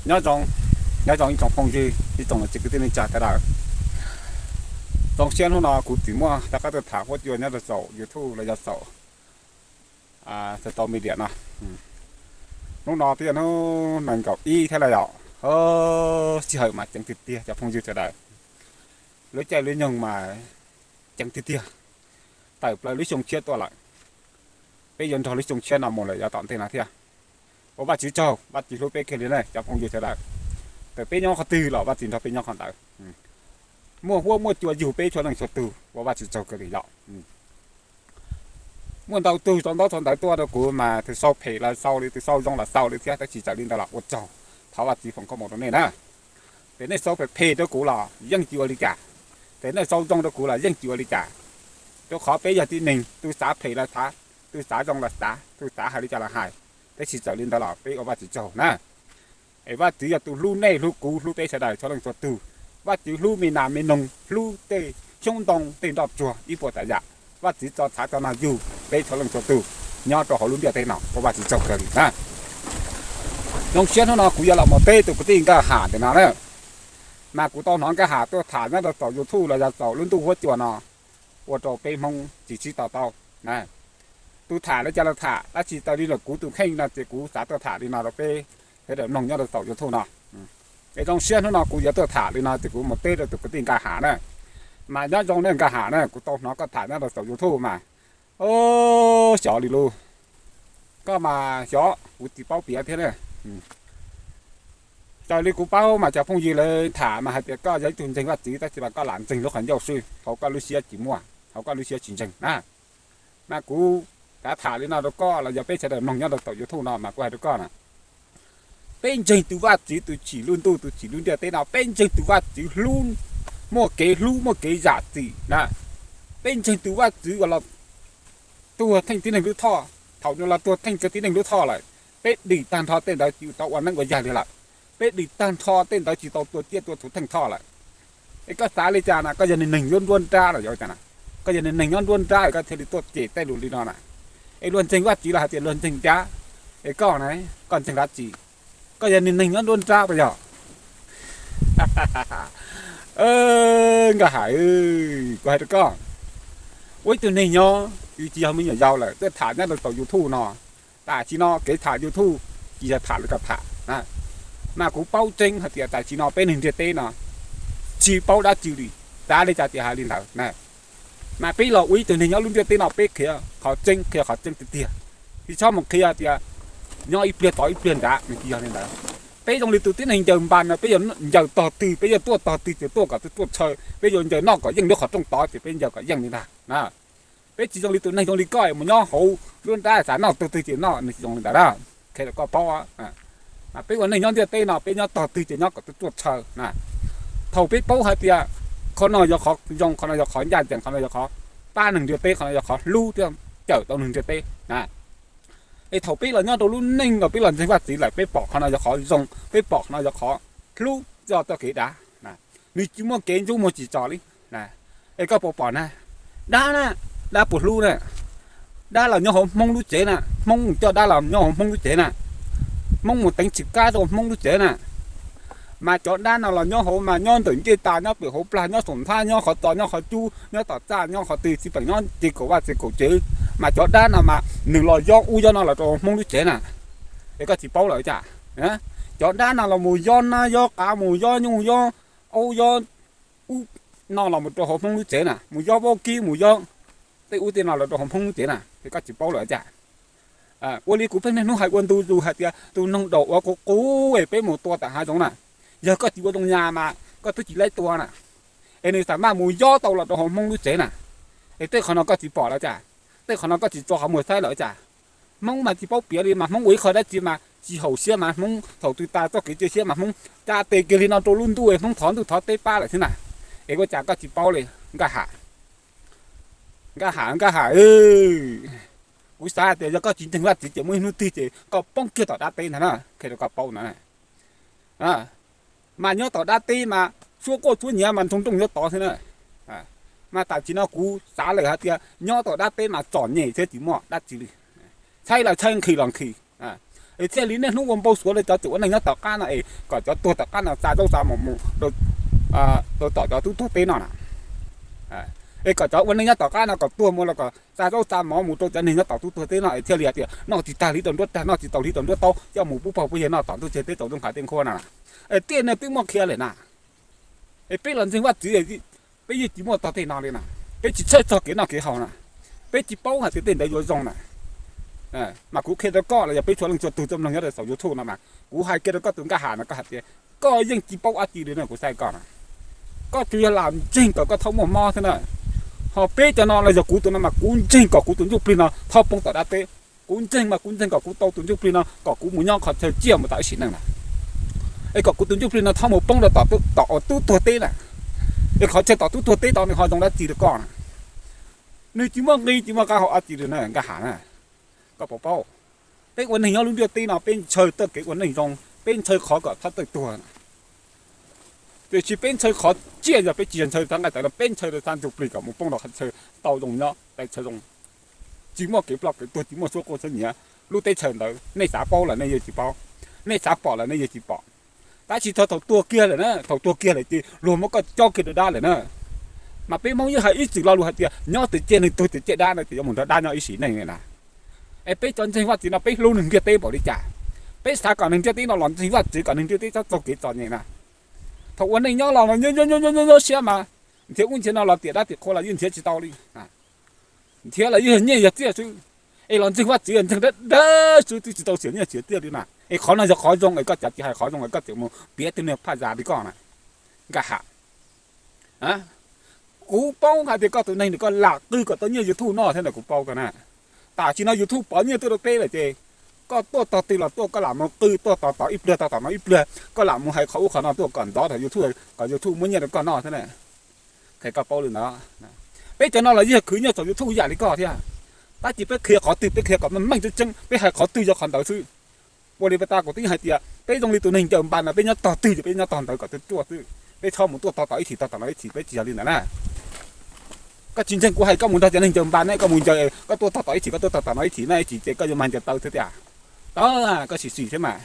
Nyob zoo, nyob zoo ib tsoom phooj ywg, ib tsoom niam txiv kwv tij neej tsa sawv daws. Zoo siab hnub no kuv tsis muaj rov qab tuaj tham huab cua nyob rau saum YouTube los yog saum social media no. Hnub no twb yog hnub nees nkaum ib thiab lawm yom. Sij hawm mas ceev tiag tiag cov phooj ywg sawv daws. Lub caij lub nyoog mas ceev tiag tiag. Tawm plaws lub xyoo tshiab tuaj lawm. Peb yuav nrog lub xyoo tshiab no mus lawm yav tom ntej no thiab. Ua Vajtswv tsaug, Vajtswv hlub peb kiag li na cov phooj ywg sawv daws. Txawm peb nyob qhov twg los Vajtswv nrog peb nyob qhov ntawd. Muaj huab muaj cua yug peb txhua leej txhua tug, ua Vajtswv tsaug kawg li yom. Muaj ntau tug sau ntaub sau ntawv tuaj rau kuv mas tus sau phem los sau li, tus sau zoo los sau li thiab, tab sis txawm li ntawd los ua tsaug, thov Vajtswv foom koob hmoov rau nej na. Ces nej sau phem phem rau kuv los yeej tsis ua li cas, ces nej sau zoo rau kuv los yeej tsis ua li cas. Rau qhov peb yog tib neeg, tus xav phem los xav, tus xav zoo los xav, tus xav hais li cas los hais, tab sis txawm li ntawd los peb ua Vajtswv tsaug na. Es Vajtswv yog tus hlub nej hlub kuv hlub peb sawv daws txhua leej txhua tug. Vajtswv hlub me nas me noog, hlub tej xyoob ntoo tej nroj tsuag ib puas tsav yam. Vajtswv tso tshav tso nag yug peb txhua leej txhua tug nyob rau hauv lub ntiaj teb no, ua Vajtswv tsaug kawg li na. Zoo siab hnub no kuv yuav los mus teb tus kwv tij Nkaj Ham ntawm no na. Mas kuv tau hnov Nkaj Ham tuaj tham nyob rau saum YouTube los yog saum lub ntuj huab cua no, ua rau peb Hmoob tsis sib to taub. Tus tham li cas los tham, tab sis raws li lawm kuv tus kheej no ces kuv xav tuaj tham li no rau peb sawv daws mloog nyob rau saum YouTube no. Es zoo siab hnub no kuv yuav tuaj tham li no ces kuv mus teb rau tus kwv tij Nkaj Ham na. Mas nyob zoo nej Nkaj Ham na, kuv tau hnov koj tham nyob rau saum YouTube mas, xyov li lus, koj mas xyov kuv tsis paub piav thiab na. Raws li kuv paub mas cov phooj ywg lawv tham mas hais tias koj yog ib tug ntseeg Vajtswv, tab sis mas koj lam ntseeg lub qhov ncauj xwb, hauv koj lub siab tsis muaj, hauv koj lub siab tsis ntseeg na. Mas kuv xav tham li no rau koj los yog peb sawv daws mloog nyob rau saum YouTube no mas kuv hais rau koj na, peb ntseeg tus Vajtswv tus tsim lub ntuj tus tsim lub ntiaj teb no, peb ntseeg tus Vajtswv hlub, muaj kev hlub muaj kev zam txim na. Peb ntseeg tus Vajtswv uas los tuag theej tib neeg lub thoj. Thaum nws los tuag theej kiag tib neeg lub thoj lawm, peb dim tag nrho tej ntawd tsis tau ua neeb ua yaig li lawm. Peb dim tag nrho tej ntawd tsis tau tua ciaj tua txhuv theej thoj lawm. Es koj xav li cas na, koj yog neeg nyob nruab nrab los yog cas na? Koj yog neeg nyob nruab nrab es koj thiaj li tuaj cem tej lus li no na. Es luag ntseeg Vajtswv los hais tias luag ntseeg dab, es koj na, koj ntseeg dab tsi? Koj yog neeg nyob nruab nrab puas yog? Nkaj Ham, kuv hais rau koj, ua ib tug neeg nyob, yus tsis yog me nyuam yaus lawm, tuaj tham nyob rau saum YouTube no. Tam sim no kev tham YouTube tsis yog tham li koj tham. Mas kuv paub tseeb hais tias tam sim no peb neeg ntiaj teb no tsis paub dab tsi li, xav li cas ces hais li ntawd. Mas peb los ua ib tug neeg nyob lub ntiaj teb no peb qhia qhov tseeb, qhia qhov tseeb tiag tiag, tsis txhob mus qhia tias nyob ib pliag tod ib pliag nrad, nws tsis yog li ntawd. Peb zoo li tus tib neeg ncaws npas no, peb yuav ncaws tog twg, peb yuav tuaj tog twg ces tuaj kom tuaj tshaw, peb yuav ncaws noj kom yeej lub qhov rooj tod ces peb ncaws kom yeej li ntag. Peb tsis zoo li tus neeg zoo li koj mus nyob hauv nruab nrab xav noj tog twg ces noj, nws tsis zoo li ntawd na. Qhia rau koj paub, mas peb ua neeg nyob ntiaj teb no peb nyob tog twg ces nyob kom tuaj tshaw na. Thaum peb paub hais tias qhov no yog qhov zoo, qhov no yog qhov ncaj ncees, qhov no yog qhov pab neeg ntiaj teb, qhov no yog qhov hlub thiab cawm tau neeg ntiaj teb na. Es thaum peb los nyob rau lub neej uas peb los ntseeg Vajtswv lawm, peb pom qhov no yog qhov zoo, peb pom qhov no yog qhov hlub txoj txoj kev dav, nws tsis muaj kev ntsuj muag tsis txom li. Es koj puas pom na, dab na, dab puas hlub na? Dab los nyob hauv Hmoob lub tsev na, Hmoob mus coj dab los nyob hauv Hmoob lub tsev na, Hmoob mus teev tsis kab rau Hmoob lub tsev na. Mas cov dab no los nyob hauv mas nyob ntawm ncej tas, nyob pem hauv plag, nyob saum nthab, nyob qhov txos, nyob qhov cub, nyob tom txaj, nyob qhov twg tsis peem nyob ces kaum vaj tsis kaum tsev. Mas cov dab no mas nws los yob ub yob no los rau Hmoob lub tsev na. Es koj tsis paub lawm cas? Cov dab no los mus yob nab yob qav, mus yob nyuj yob aub yob ub no los mus rau hauv Hmoob lub tsev na, mus yob vaub kib, mus yob tej ub tej no los rau hauv Hmoob lub tsev na, es koj tsis paub lawm cas? Ua li kuv pheej niaj hnub hais ua ntu zus hais tias tus noog daum uas qus qus es peb mus tua tom hav zoov na, yog koj tsis ua zoo nyas mas koj twb tsis laib tua na. Es nws xam maj mus yob tau los rau hauv Hmoob lub tsev na. Es tej qhov no koj tsis pom lawm cas? Tej qhov no koj tsis tso qhov muag saib lawm cas? Hmoob mas tsis paub piav li mas Hmoob ua ib qho dab tsi mas tsis haum siab mas Hmoob thaum twg tas txoj kev cia siab mas Hmoob tsa tes kiag li no rau lub ntuj, Hmoob thov ntuj thov teb pab lawm xwb na. Es ua cas koj tsis paub li, Nkaj Ham? Nkaj Ham, Nkaj Ham, kuv xav tias yog koj tsis ntseeg Vajtswv ces muaj ib hnub twg ces koj poob kiag tom dab teb ntag na, qhia rau koj paub no. Mas nyob tom dab teb mas suab quaj suab nyiav mas nroo nrooj nyob tod xwb na. Mas tam sim no kuv xav lawm hais tias nyob tom dab teb mas txom nyem thiab tsis muaj dab tsi li. Tshaib los tshaib, nqhis los nqhis. Es thiaj li niaj hnub ua npau suav rau cov tus ua neej nyob tom qab no es kom cov tuag tom qab no xa zaub xa mov mus rau tom cov tub tuag teb no na. Es kom cov ua neej nyob tom qab no kom tuag mus los kom xa zaub xa mov mus rau cov neeg nyob tom tub tuag teb no es thiaj li hais tias noj tsis tag li rau nruab tag, noj tsis tau li rau nruab taub, coj mus pub pog pub yawg noj tom ntuj teb tom zoo qhav tej nkuaj na. Es tiaj no twb muaj qhia lawm na. Es peb los ntseeg Vajtswv, peb yeej tsis muaj tog tej no li na. Peb tsis txhawj txog kev noj kev haus na. Peb tsis paub hais tias tej ntawd yuav zoo na. Mas kuv qhia rau koj los yog peb txhua leej txhua tug txoj mloog nyob rau saum YouTube no mas kuv hais kiag rau koj tus nkaj ham no, koj hais tias koj yeej tsis paub dab tsi li no, kuv saib koj na. Koj tsuas yog lam ntseeg kom koj txhob muaj mob xwb na. Ho peb cov no los yog kuv tus no mas kuv ntseeg kom kuv tus ntsuj plig no txhob poob tom dab teb. Kuv ntseeg mas kuv ntseeg kom kuv tau tus ntsuj plig no kom kuv mus nyob qhov chaw tsiaj mus tau ib sim neej na. Es kom kuv tus ntsuj plig no txhob mus poob rau tom, tom tub tuag teb na. Es qhov chaw tom tub tuag teb tod nws ho zoo dab tsi rau koj na? Nws tsis muaj nqi tsis muaj qab hau dab tsi li na, nkaj ham na. Koj puas paub? Peb ua neeg nyob lub ntiaj teb no peb ntshaw txoj kev ua neej zoo, peb ntshaw qhov kom txhob txawj tuag na. Tiam sis peb ntshaw qhov tsiaj, yog peb tsis yog ntshaw rau nqaij tawv no, peb ntshaw rau sab ntsuj plig kom mus poob rau qhov chaw tau zoo nyob, teb chaws zoo, tsis muaj kev ploj kev tuag, tsis muaj suab quaj suab nyiav. Lub teb chaws ntawd nej xav paub los nej yeej tsis paub, nej xav pom los nej yeej tsis pom. Tab sis thaum, thaum tuag kiag lawm na, thaum tuag kiag lawm ces luag muab koj cob kiag rau dab lawm na. Mas peb Hmoob yeej hais ib txwm lo lus hais tias nyob twj tsiaj neeg tuag twj tsiaj dab no ces yuav mus nrog dab nyob ib sim neej na. Es peb cov ntseeg Vajtswv no peb hlub neeg ntiaj teb npaum li cas? Peb xav kom neeg ntiaj teb no los ntseeg Vajtswv, kom neeg ntiaj teb txhob raug kev txom nyem na. Thaum ua neej nyob los nyob nyob nyob siab mas nrhiav ub nrhiav no los tiam dab tiam qhua los yeej nrhiav tsis tau li. Nrhiav los yeej yog nyiaj yog txiaj xwb. Es los ntseeg Vajtswv ntseeg dawb dawb xwb twb tsis tau xiam nyiaj xiam txiaj li na. Es qhov no yog qhov zoo es koj cas tsis hais qhov zoo es koj tseem mus piav tej niag phaj zas li koj na, nkaj ham. Kuv paub hais tias koj tus neeg nws koj lam qw kom tau nyiaj YouTube noj thiab ntag, kuv paub koj na. Tam sim no YouTube pov nyiaj tuaj rau peb lawm ces koj tuaj tog twg los tuaj koj lam mus qw tuaj tos tod ib pliag tos tod no ib pliag, koj lam mus hais qhov ub qhov no tuaj kom ntov thaum YouTube, kom YouTube muab nyiaj rau koj noj thiab na. Qhia koj paub li ntawd. Peb cov no los yog khwv nyiaj thaum YouTube ib yam li koj thiab. Tab sis peb qhia qhov twg peb qhia kom meej meej tseeb tseeb, peb hais qhov twg yog qhov ntawd xwb. Ua li pas tas kuv twb hais tias peb zoo li tus neeg ncaws npas no, peb nyob tog twg ces peb nyob tog ntawd kom tuaj tuaj xwb. Peb txhob mus tuaj tog tom ib chim tog tom no ib chim, peb tsis yog li ntawd na. Koj tsis ntseeg kuv hais, koj mus nrog cov neeg ncaws npas ne, koj mus ncaws, koj tuaj tog tom ib chim, koj tuaj tog tom no ib chim na, ib chim ces koj yuav mag ncaws taw thiab tiag. Tau, koj sim sim thiab mas.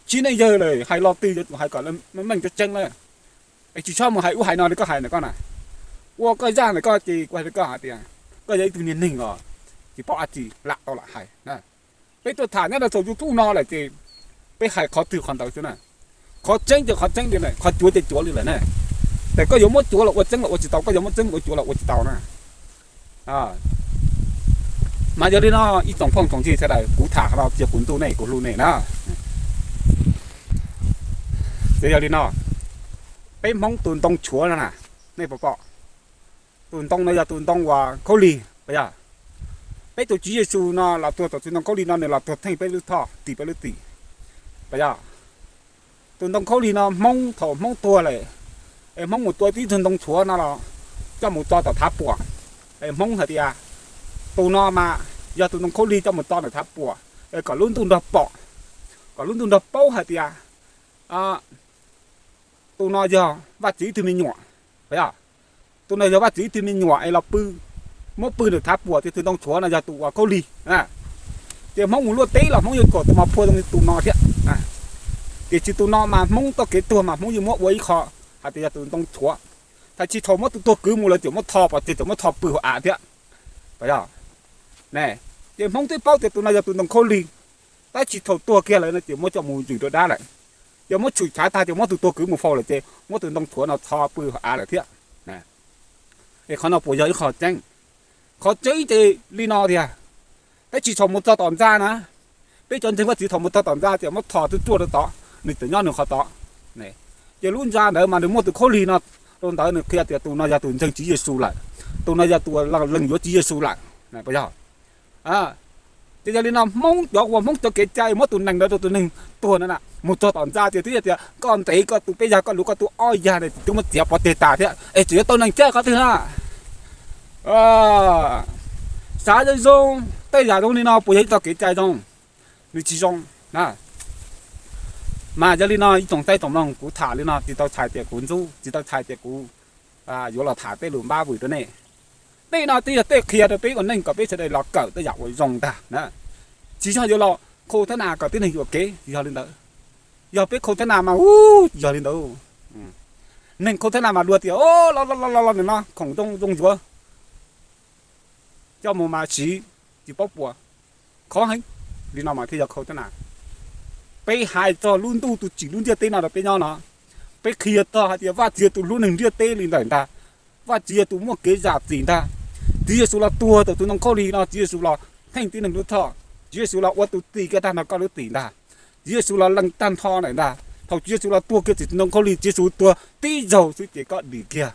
Tsis neej yawg lawm hais lo twg yuav tsum hais kom meej tseeb tseeb na. Es tsis txhob mus hais ub hais no li koj hais ntawm koj na. Ua koj zaj ntawm koj ces kuv hais rau koj hais tias koj yog ib tug niag neeg os, tsis paub dab tsi lam tau lam hais. Peb tuaj tham nyob rau saum YouTube no lawm ces peb hais qhov twg qhov ntawd xwb na. Qhov tseeb ces qhov tseeb li lawm, qhov cuav ces cuav li lawm na. Ces koj yuav muab cuav los ua tseeb los ua tsis tau, koj yuav muab tseeb ua cuav los ua tsis tau na. Mas yog li no ib tsoom phooj tsoom ywg sawv daws, kuv tham qhov no tsis yog kuv ntuj nej, kuv hlub nej na. Ces yog li no, peb Hmoob tus ntoo tshuav no na, nej puas pom? Tus ntoo no yog tus ntoo uas khaub lig puas yog? Peb tus Tswv Yexus no los tuag tom tus ntoo khaub lig no, nws los tuag theej peb lub thoj, tis peb lub tim, puas yog? Tus ntoo khaub lig no Hmoob thaum Hmoob tuag lawm, es Hmoob mus tua tib tug ntoo tshuav no los coj mus tso tom thav puam. Es Hmoob hais tias tus no mas yog tus ntoo khaub lig coj mus tso ntawm thav puam, es kom lub ntuj nrog pom, kom lub ntuj nrog paub hais tias tus no yog Vajtswv ib tug me nyuam, puas yog? Tus no yog Vajtswv ib tug me nyuam es los pw, muab pw ntawm thav puam, ces tus ntoo tshuav no yog tus uas khaub lig. Ces Hmoob mus luaj teb los Hmoob yuav kom tus mas phua zoo li tus no thiab. Tiam sis tus no mas Hmoob txoj kev tuag mas Hmoob yeej muab ua ib qho hais tias yog tus ntoo tshuav. Tab sis thaum muab tus tuag kwv mus lawm ces muab tho pov tseg, ces muab tho pw hauv av thiab, puas yog? Ces Hmoob twb paub tias tus no yog tus ntoo khaub lig, tab sis thaum tuag kiag lawm no ces muab coj mus zwm rau dab lawm. Ces muab tshwm tshav tag ces muab tus tuag kwv mus faus lawm ces muab tus ntoo tshuav no tho pw hauv av lawm thiab. Es qhov no puas yog ib qho tseeb? Qhov tseeb ces li no tiag, tab sis thaum mus txog tom ntxa na, peb cov ntseeg Vajtswv thaum mus txog tom ntxa ces muab tho tsuj tsuaj rau tod, nws tseem nyob nws qhov tod. Ces lub ntxa ntawd mas nws muaj tus khaub lig no rau ntawd, nws qhia tias tus no yog tus ntseeg Tswv Yexus lawm, tus no yog tus lees yuav Tswv Yexus lawm, puas yog? Ces yog li no Hmoob cov uas Hmoob cov kev cai muab tus nees ntawd rau tus neeg tuag no na, mus txog tom ntxa ces twb yog tias koj ntev koj tus peb yag, koj luv koj tus ob yag na, twb muab txiav pov tseg tas thiab, es tseem yuav tau nees cawm qhov twg na? Xav zoo zoo, tej yam zoo li no puas yog ib txoj kev cai zoo? Nws tsis zoo na. Mas yog li no ib tsoom saib tsoom mloog, kuv tham li no tsis tau txhais tias kuv ntxub, tsis tau txhais tias kuv yuav los tham tej lus npab vwm rau nej. Tej no twb yog tej qhia rau peb ua neej kom peb sawv daws los kawm tej yam uas zoo ntag na. Tsis yog yuav los khau thab nas kom tib neeg yuam kev, tsis yog li ntawd. Yog peb khau thab nas mas ub, tsis yog li ntawd. Neeg khau thab nas mas luag tias o, los los los los no, khoom zoo zoo yuav coj mus mas siv tsis paub puas, khov heev. Li no mas thiaj yog khau thab nas. Peb hais txog lub ntuj tus tsim lub ntiaj teb no rau peb nyob no, peb qhia txog hais tias Vajtswv yog tus hlub neeg ntiaj teb li ntawm ntag. Vajtswv yog tus muaj kev zam txim ntag. Tswv Yexus los tuag tau tus ntoo khaub lig no, Tswv Yexus los theej tib neeg lub thoj. Tswv Yexus los ua tus txim kiag tag nrho koj lub txim ntag. Tswv Yexus los lees tag nrho lawm ntag. Thaum Tswv Yexus los tuag kiag txim tus ntoo khaub lig, Tswv Yexus tuag tib zaug xwb ces koj dim kiag.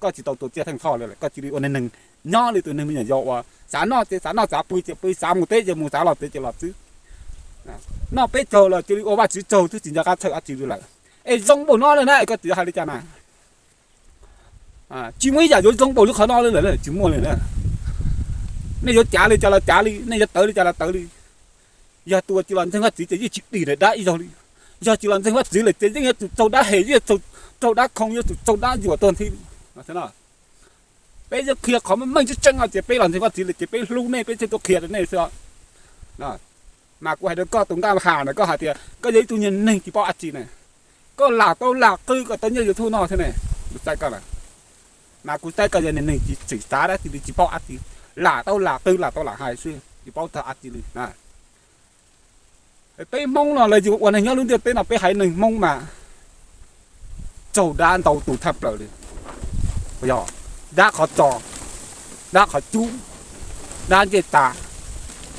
Koj tsis tau tua txiaj theej thoj li lawm, koj cia li ua neeg neeg nyob li tus neeg me nyuam yaus uas xav noj ces xav noj, xav pw ces pw, xav mus teb ces mus, xav los tsev ces los xwb. Noj peb caug los cia li ua Vajtswv tsaug twb tsis nco qab txhawj dab tsi li lawm. Es zoo npaum no li na, koj tseem hais li cas na? Tsis muaj ib yam yuav zoo npaum li qhov no li lawm, tsis muaj li na. Nej yuav cav li cas los cav li, nej yuav tawv li cas los tawv li. Yog tus uas tsis los ntseeg Vajtswv ces yeej tsis dim dab ib zaug li. Yog tsis los ntseeg Vajtswv lawm ces yeej yuav tsum raug dab hem, yeej yuav tsum raug dab khoo, yuav tsum raug dab yuam tuag nthi li. Peb yeej qhia qhov meej meej tseeb tseeb no ces peb los ntseeg Vajtswv lawm ces peb hlub nej, peb thiaj tuaj qhia rau nej xwb. Mas kuv hais rau koj tus Nkaj Has na, koj hais tias koj yog ib tug niag neeg tsis paub dab tsi na, koj lam tau lam qw kom tau nyiaj YouTube no thiab ne. Kuv txais koj lawm, mas kuv txais koj yog niag neeg tsis txawj xav dab tsi li, tsis paub dab tsi, lam tau lam qw lam tau lam hais xwb, tsis paub txog dab tsi li. Peb Hmoob no los yog ua neeg nyob lub ntiaj teb no peb haiv neeg Hmoob mas raug dab ntau tus thaj plaws li. Yog dab qhov tso, dab qhov cub, dab ncej tas,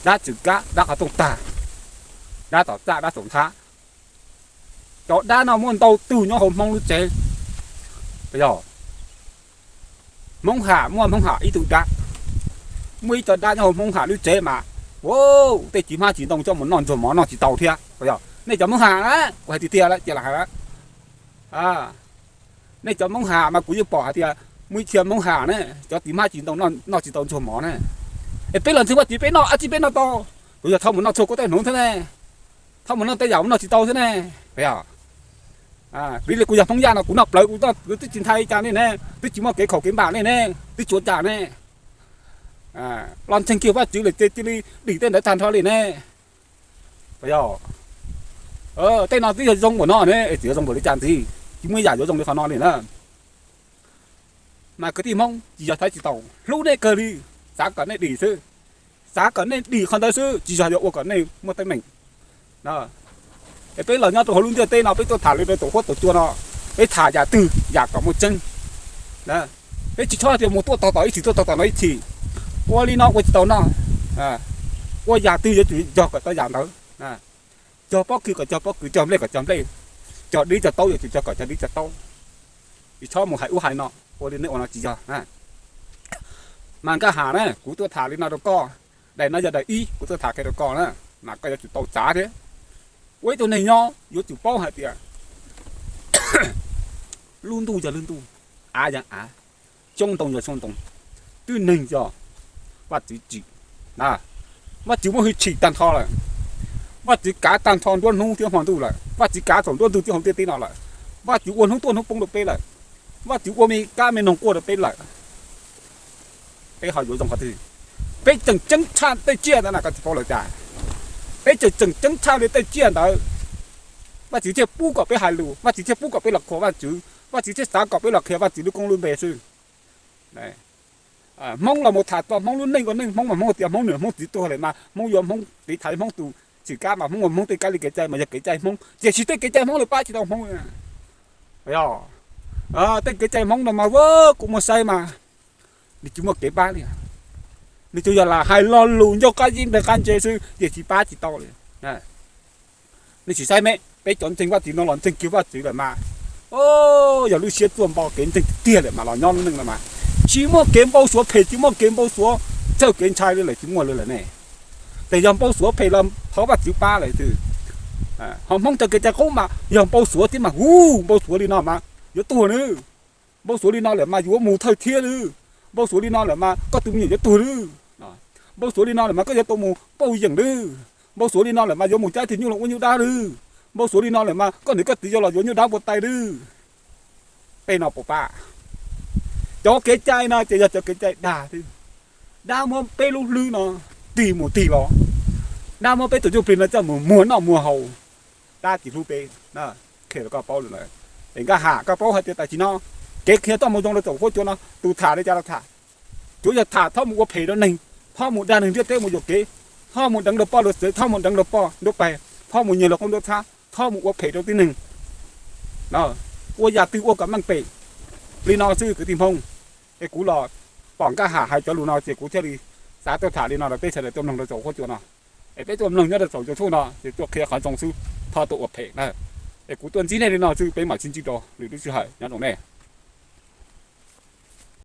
dab txwm kab, dab qhov rooj tag, dab tom txaj, dab saum nthab. Cov dab no muaj ntau tug nyob hauv Hmoob lub tsev. Yog Hmoob Ham muaj Hmoob Ham ib tug dab, muaj ib co dab nyob hauv Hmoob Ham lub tsev mas, ua, tej txiv hmab txiv ntoo coj mus noj ntxuag mov noj tsis tau thiab. Yog nej cov Hmoob Ham na, kuv hais tiag tiag lawm cia lam hais, nej cov Hmoob Ham mas kuv yeej pom hais tias muaj ib txhia Hmoob Ham ne, cov txiv hmab txiv ntoo noj tsis tau ntxuag mov ne. Es peb los ntseeg Vajtswv peb noj dab tsi peb noj tau? Kuv yog thov mus noj txhua kua tej hmoov thiab ne, thov mus noj tej yam mus noj tsis tau thiab ne. Yog vim li kuv yog Hmoob Yaj no kuv noj plawv, kuv twb tsis ntshai cas li ne, twb tsis muaj kev khaum kev npam li ne, twb tsis ua cas ne. Los ntseeg kiag Vajtswv lawm ces cia li dim tej ntawd tag nrho li ne. Yog tej no twb yog zoo npaum no ne, es tseem yuav zoo npaum li cas ntxiv? Tsis muaj ib yam yuav zoo li qhov no li na. Mas kwv tij Hmoob, tsis yog thaiv tsis tau, hlub nej kawg li, xav kom nej dim xwb, xav kom nej dim qhov ntawd xwb, tsis yog yuav ua kom nej muaj teeb meem. Es peb los nyob rau hauv lub ntiaj teb no peb tuaj tham li rau tus huab tus cua no, peb tham yam twg yam kom muaj tseeb. Peb tsis txhob tias mus tuaj tog tom ib chim tuaj tog tom no ib chim, ua li no ua tsis tau noj, ua yam twg yuav tsum cog kom tau yam ntawd, cog pob kws kom cog pob kws, cog nplej kom cog nplej, cog dib cog taub yuav tsum cog kom cog dib cog taub. Tsis txhob mus hais ub hais no, ua li nej ua no tsis yog. Mas Nkaj Has na, kuv tuaj tham li no rau koj, daim no yog daim ib kuv tuaj tham qhia rau koj na, mas koj yuav tsum tau txav thiab. Ua ib tug neeg nyob yuav tsum paub hais tias lub ntuj yog lub ntuj, av yog av, xyoob ntoo yog xyoob ntoo, tib neeg yog Vajtswv tsim. Vajtswv muab hwj chim tag nrho lawm. Vajtswv kav tag nrho nruab hnub thiab hmo ntuj lawm, Vajtswv kav txhua nruab ntug thiab hauv ntiaj teb no lawm, Vajtswv ua hnub tuaj hnub poob rau peb lawm, Vajtswv ua me kab me noog quaj rau peb lawm. Peb ho yuav zoo qhov twg? Peb tseem ceeb tshaj tej tsiaj ntawd na, koj tsis paub lawm cas? Peb tseem tseem ceeb tshaj li tej tsiaj ntawd, Vajtswv thiaj pub kom peb hais lus, Vajtswv thiaj pub kom peb los qhuas Vajtswv, Vajtswv thiaj xav kom peb los qhia Vajtswv lub koob lub npe xwb. Hmoob los mus tham txog Hmoob lub neej ua neej Hmoob mas Hmoob tias Hmoob niam Hmoob txiv tuag lawm mas Hmoob yuav Hmoob tiv thaiv Hmoob tus txim kab mas Hmoob ua Hmoob tej kab li kev cai mas yog kev cai Hmoob, tiam sis tej kev cai Hmoob lawv pab tsis tau Hmoob. Tej kev cai Hmoob no mas kuv muaj saib mas nws tsis muaj kev pab li. Nws tsuas yog lam hais lo lus ncauj qab zib npleg qab ntse xwb, tiam sis pab tsis tau li. Nej sim saib me, peb cov ntseeg Vajtswv no los ntseeg kiag Vajtswv lawm mas, yog lub siab txuaj npo kev ntseeg tiag tiag lawm mas los nyob lub neej no mas tsis muaj kev npau suav phem, tsis muaj kev npau suav txawj kev ntshai li lawm, tsis muaj li lawm ne. Ces yog npau suav phem los thov Vajtswv pab lawm xwb. Ho Hmoob cov kev cai qub mas yog npau suav thiab mas hu, npau suav li no mas yuav tuag nawb. Npau suav li no lawm mas yuav mus thawj thiab lawm. Npau suav li no lawm mas koj tus me nyuam yuav tuag lawm. Npau suav li no lawm mas koj yuav tau mus pauj yeem lawm. Npau suav li no lawm mas yuav mus cab tig nyuj los ua nyuj dab lawm. Npau suav li no lawm mas koj niam koj txiv yuav los yuav nyuj dab npua tai lawm. Tej no puas pab? Cov kev cai no ces yog cov kev cai dag xwb. Dab muab peb lub hlwb no tig mus tig los, Nab muab peb tus ntsuj plig no coj mus muag noj muag haus, dab tsis hlub peb. Qhia rau koj paub li ntawd. Es Nkaj Ham, koj paub hais tias tam sim no kev qhia txoj moo zoo rau txaus huab cua no, tus tham li cas los tham, tsuav yog tham txhob mus ua phem rau neeg, txhob mus dag neeg ntiaj teb mus yuam kev, txhob mus deev luag poj luag tsev, txhob mus deev luag poj luag peg, txhob mus nyiag luag qoob ntuj txhab, txhob mus ua phem rau tib neeg. Ua yam twg ua kom meej pem li no xwb kwv tij Hmoob. Es kuv los pom Nkaj Ham hais cov lus no ces kuv thiaj li xav tuaj tham li no rau peb sawv daws tuaj mloog rau txaus huab cua no. Es peb tuaj mloog nyob rau txaus YouTube no ces tuaj qhia qhov zoo xwb, txhob tuaj ua phem na. Es kuv tuaj ntsib nej li no xwb, peb mam sib ntsib rau lwm lub sij hawm, nyob zoo nej.